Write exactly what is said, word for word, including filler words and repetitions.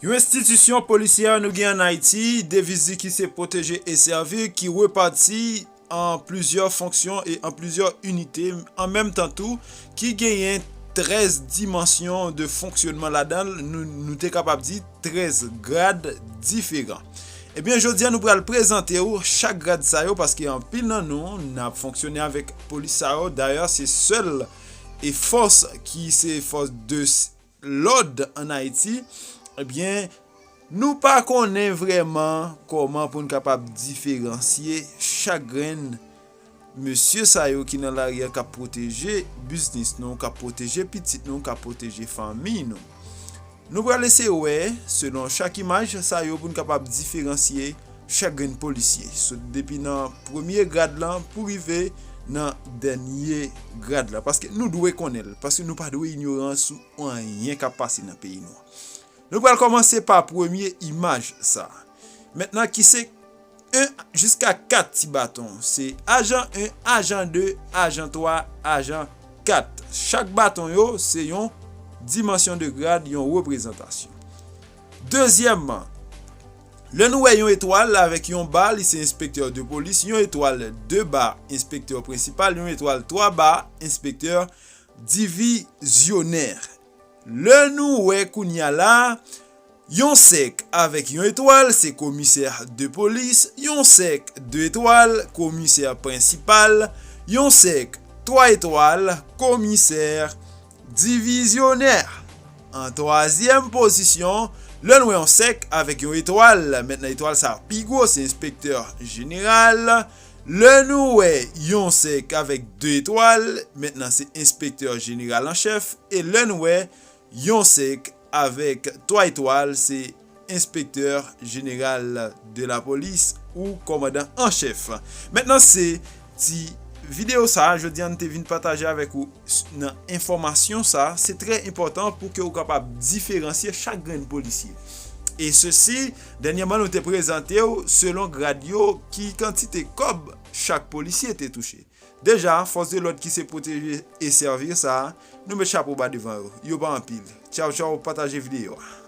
Yon enstitisyon polisyè nou gen ann Ayiti, deviz li ki se pwoteje e sèvi, ki repati an plizyè fonksyon e an plizyè inite, an menm tan tou, ki genyen trèz dimansyon de fonksyonman ladan l, nou, nou te kapab di trèz grad diferan. Ebyen, jodi a nou pral prezante w chak grad sa yo, paske anpil nan nou, n ap fonksyone avèk polis sa yo. Dayè, se sèl e fòs ki se fòs de s-, lòd ann Ayiti. Ebyen, nou pa konnen vrèman kòman pou n kapab diferansye chak grenn mesye sa yo ki nan lari a k ap pwoteje biznis nou, k ap pwoteje pitit nou, k ap pwoteje fanmi nou. Nou pral eseye wè, selon chak imaj sa yo, pou n kapab diferansye chak grenn polisye, sot depi nan premye grad lan pou rive nan dènye grad la. Paske nou dwe konnen l, paske nou pa dwe inyoran sou anyen k ap pase nan peyi nou an. Nou pral kòmanse pa premye imaj sa. Mentnan ki se en jiska kat ti baton. Se ajan en, ajan de, ajan twa, ajan kat. Chak baton yo se yon dimansyon de grad, yon reprezantasyon. Dezyèmman, lè nou wè yon etwal avèk yon ba, li se enspektè de polis, yon etwal de ba, enspektè prensipal, yon etwal twa ba, enspektè divizyonè. Lè nou wè kounye a la, yon sèk avèk yon etwal, se komisè de polis, yon sèk de etwal, komisè prensipal, yon sèk twa etwal, komisè divizyonè. An twazyèm pozisyon, lè n wè yon sèk avèk yon etwal, mentnan etwal sa pi gwo, se enspektè jeneral. Lè nou wè yon sèk avèk de etwal, mentnan se enspektè jeneral an chèf. E lè n wè yon sèk avèk twa etwal, se enspektè jeneral de la polis ou kòmandan an chèf. Mentnan se ti videyo sa a, jodi a, n te vin pataje avèk ou s-, nan enfòmasyon sa a. Se trè enpòtan pou ke w kapab diferansye chak grenn polisye. E sesi, dènyèman, nou te prezante w selon grad yo, ki kantite kòb chak polisye te touche. Deja, fòs de lòd ki se pwoteje e sèvi sa a, nou met chapo ba devan yo. Yo pa anpil. Tchaw, tchaw, pataje videyo a.